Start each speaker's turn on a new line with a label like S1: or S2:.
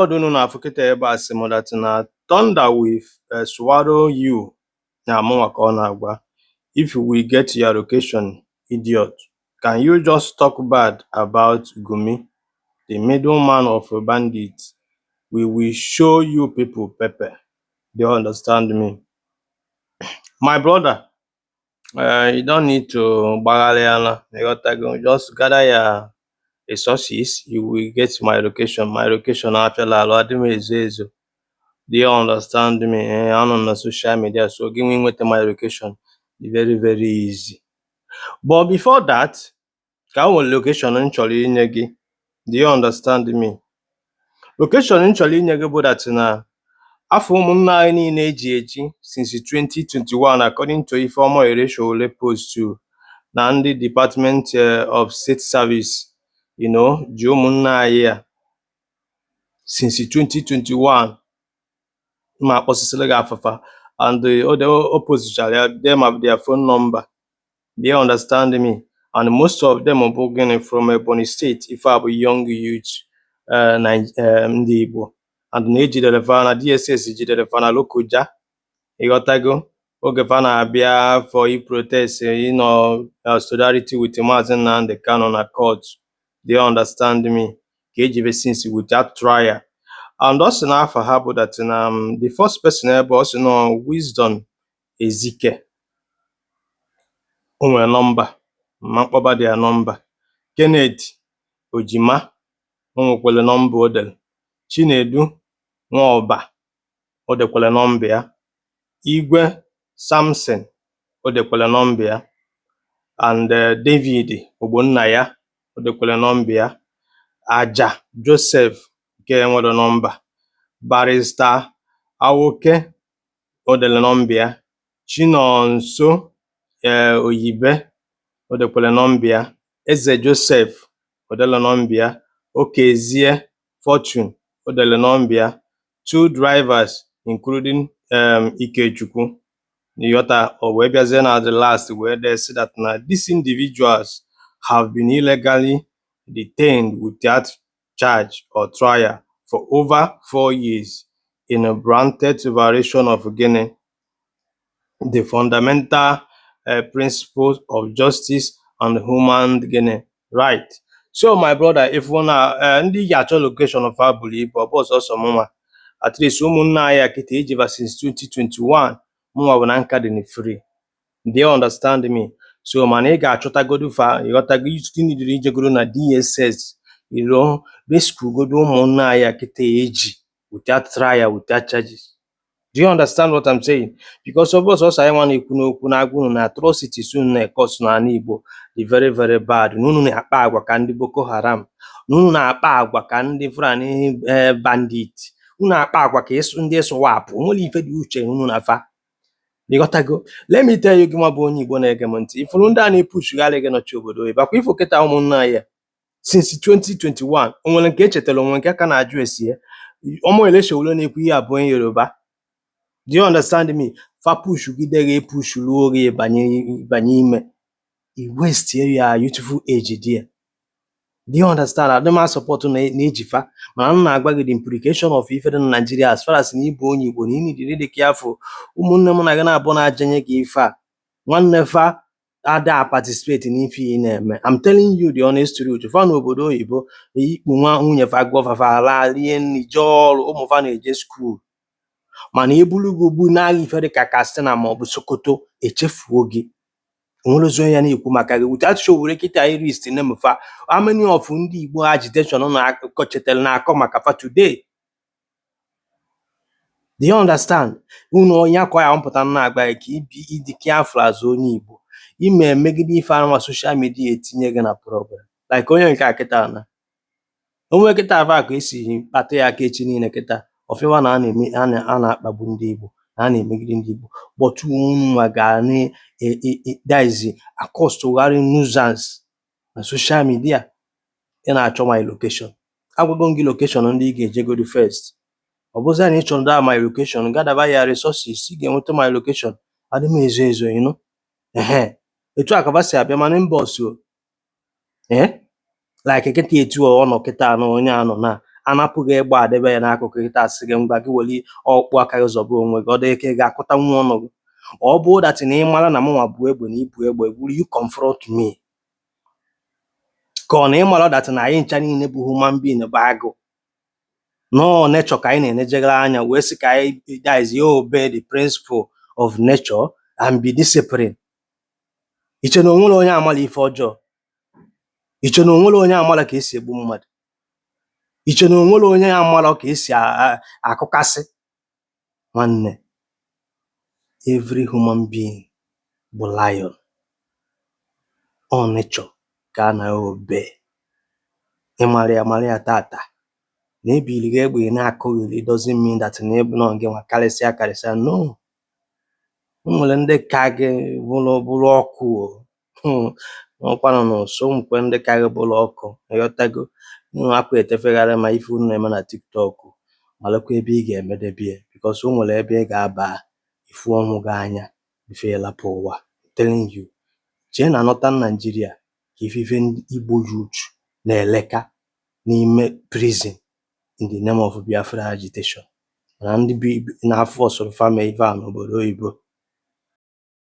S1: Unu na-afụ kịta ebe a sị m that na thunder will swallow you, na mụnwa ka ọ na-agwa. If we get your location, idiot. Can you just talk bad about Gumi, the middleman of bandits? We will show you people pepper. Do you understand me? My brother, you don't need to gbagharịala, ịghọtago? Just gather your resources, you will get my location. My location afịala alụ, adị m ezo ezo. Do you understand me? Eh, anọ m na social media, so gị nwe nweta my location dị very very easy. But before that, ka m nwere location m chọrọ inye gị. Do you understand me? Location m chọrọ inye gị bụ that na afọ ụmụnne anyị niile eji eji since 2021, according to Ifeoma Omoyele post to na ndị Department of State Service ji ụmụnne anyị a since 2021. Ma akpọsịsịrị gị afafa and o postichara ya them of their phone number. Do you understand me? And most of them bụ gịnị? From Ebonyi State. Ife a bụ young youth, ndị Igbo, and na ejidere fa na DSS jidere fa na Lokoja, ịghọtago, oge fa na-abịa for i protest ịnọ solidarity with Maazị Nnamdi Kanu na court. Do you understand me? Ka ejibe since without trial. And ọ sị na afa ha bụ that na the first person ebe ọ sị na Wisdom Ezike, o nwere nọmba ma mkpọba their nọmba. Kenneth Ojima, o nwekwara nọmba o dere. Chinedu Nwaọba, o dekwara nọmba ya. Igwe Samson, o dekwara nọmba ya. And David Ogbonnaya, o dekwara nọmba ya. Aja Joseph nke nwere nọmba. Barrister Awoke, o dere nọmba ya. Chinonso Oyibe, o dekwara nọmba ya. Eze Joseph, o dere nọmba ya. Okezie Fortune, o dere nọmba ya. Two drivers, including Ikechukwu, ịghọta? O wee bịazie na the last wee dee sị that na these individuals have been illegally detained without charge or trial for over 4 years in a blatant violation of gịnị? The fundamental principles of justice and human gịnị? Right. So my brother, if na ndị ga-achọ location fa buru ibu, ọ bụ sọsọ mụnwa. At least ụmụnne anyị a kịta ejiba since 2021, mụnwa bụ na nka dị free. Do you understand me? So mana ị ga-achọtagodu fa, ịghọtago? Ị ijegoro na DSS iro rescue godo ụmụnne anyị a kịta eji without trial, without charges. Do you understand what I'm saying? Because ọ bụ sọsọ anyị nwa na-ekwu n'okwu na-agwa unu na atrocities unu na-ekọsụ n'ala Igbo dị very very bad, na unu na-akpa agwa ka ndị Boko Haram, na unu na-akpa agwa ka ndị Fulani bandit, unu na-akpa agwa ka ịsụ ndị ISWAP. Nwere ife dị uche unu na fa, ịghọtago? Let me tell you, gị nwa bụ onye Igbo na-ege m ntị, ifuru ndị a na-epushgharị gị nọchi obodo oyibo akwa ifo kịta, ụmụnne anyị a since 2021, o nwere nke echetara, onwe nke ka na-ajụ esi ya. Omoyele Sowore na-ekwu ihe abụọ onye Yoruba. Do you understand me? Fa pushgide gị, epush ruo gị banye banye ime i waste ya youthful age there. Do you understand? Adị m support na na-eji fa, mana m na-agwa gị the implication of ife dị na Nigeria. As far as na ịbụ onye Igbo na ị need ịdị careful. Ụmụnne m na gị na-abụ na-ajenye gị ife a, nwanne, fa ada participate n'ife ị na-eme. I'm telling you the honest truth. Fa n'obodo oyibo ikpu nwa nwunye fa gụọ fa, fa ala rie nri, jee ọrụ, ụmụ fa na-eje school, mana ebulu gị ugbu n'agha ife dị ka Katsina maọbụ Sokoto, echefuo gị, onwerozi onye ya na-ekwu maka gị. Without Sowore kịta list name fa, how many of ndị Igbo agitation na-akọ chetara na-akọ maka fa today? Do you understand? Unu onye akọ ya mpụta na-agba ya ka ibi ịdị careful as onye Igbo ime emegide ife anụma social media etinye gị na problem like onye nke a kịta na onwe kịta ava ka esi kpata ya aka echi niile kịta ọfịwa na a na-eme a na-akpagbu ndị Igbo, na a na-emegide ndị Igbo, but unu ga na that is akọstụgharị nuisance na social media. Ị na-achọ my location, agwago m gị location ndị ị ga-ejegodi first. Ọ bụzia na ị chọrọ that my location, gather ya resources, ị ga-enweta my location. Adị m ezo ezo. Ehe, etu a ka fa si abịa mana inbox o, like kịta etu ọ nọ kịta na onye anọ na Anapụghị egbe a debe ya n'akụkụ gị taa, sị gị ngwa, gị were ọkpụ aka gị zọba onwe gị, ọ dị ka ị ga-akụtanwu ọnụ gị. Ọ bụrụ that na ị mara na mụnwa bụ egbe na ibu egbe, will you confront me? Ka ọ na ị mara that na anyị ncha niile bụ human being, bụ agụ nọọ nature ka anyị na-enejegara anya wee sị ka anyị, that is, obey the principle of nature and be disciplined. Iche na onwere onye amala ife ọjọọ? Iche na onwere onye amala ka esi egbu mmadụ? Iche na onwere onye amala ka esi akụkasị? Nwanne, every human being bụ lion. Ọ nature ka a na-obey. Ịmara ya, mara ya tata na ebili gị egbe, ị na-akụghịrị, it doesn't mean that na ịbụ nọ gị nwa karịsịa karịsịa. No, o nwere ndị ka gị bụrụ ọkụ o. Ọkwanụ n'ụsọ nkwe ndị ka gị bụrụ ọkụ. Ịghọtago? Unu hapụ etefegharị ma ife unu na-eme na TikTok, malụkwa ebe ị ga-emedebe ya, because o nwere ebe ị ga-aba ifu ọnwụ gị anya before ị lapụ ụwa. I'm telling you, jee na Northern Nigeria ka ife ife ndị Igbo youth na-eleka n'ime prison in the name of Biafra agitation, mana ndị bi na-afọ ọsọrọ fa mee ife a n'obodo oyibo.